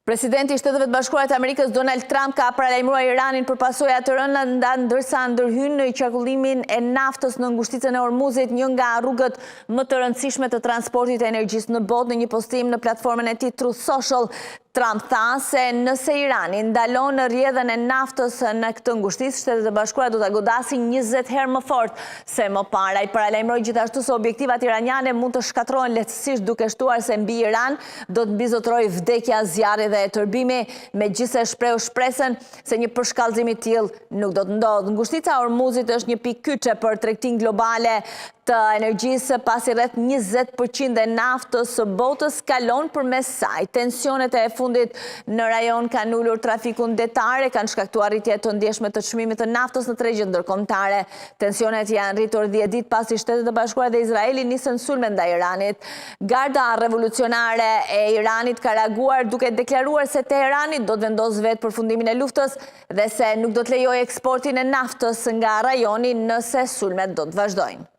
Presidenti i Shteteve të Bashkuara të Amerikës Donald Trump ka paralajmëruar Iranin për pasoja të rënda ndërsa ndërhyn në qarkullimin e naftës në ngushticën e Hormuzit, një nga rrugët më të rëndësishme të transportit të energjisë në botë në një postim në platformën e tij Truth Social. Trump tha se nëse Irani ndalon rrjedhën e naftës në këtë ngushticë, Shtetet e Bashkuara do ta godasin 20 herë më fort se më parë. Ai paralajmëroi gjithashtu se objektivat iraniane mund të shkatërrohen lehtësisht duke shtuar se mbi Iran do të mbizotërojë vdekja, zjarri dhe tërbimi, megjithëse shprehu shpresën se një përshkallëzim i tillë nuk do të ndodhë. Ngushtica e Hormuzit është një pikë kyçe për tregtinë globale të energjisë, pasi rreth 20% e naftës së botës kalon përmes saj. Tensionet e fundit në rajon kanë ulur trafikun detar e kanë shkaktuar rritje të ndjeshme të çmimit të naftës në tregjet ndërkombëtare. Tensionet janë rritur 10 ditë pasi Shtetet e Bashkuara dhe Izraeli nisën sulme ndaj Iranit. Garda Revolucionare e Iranit ka reaguar duke deklaruar se Teherani do të vendosë vetë përfundimin e luftës dhe se nuk do të lejojë eksportin e naftës nga rajoni nëse sulmet do të vazhdojnë.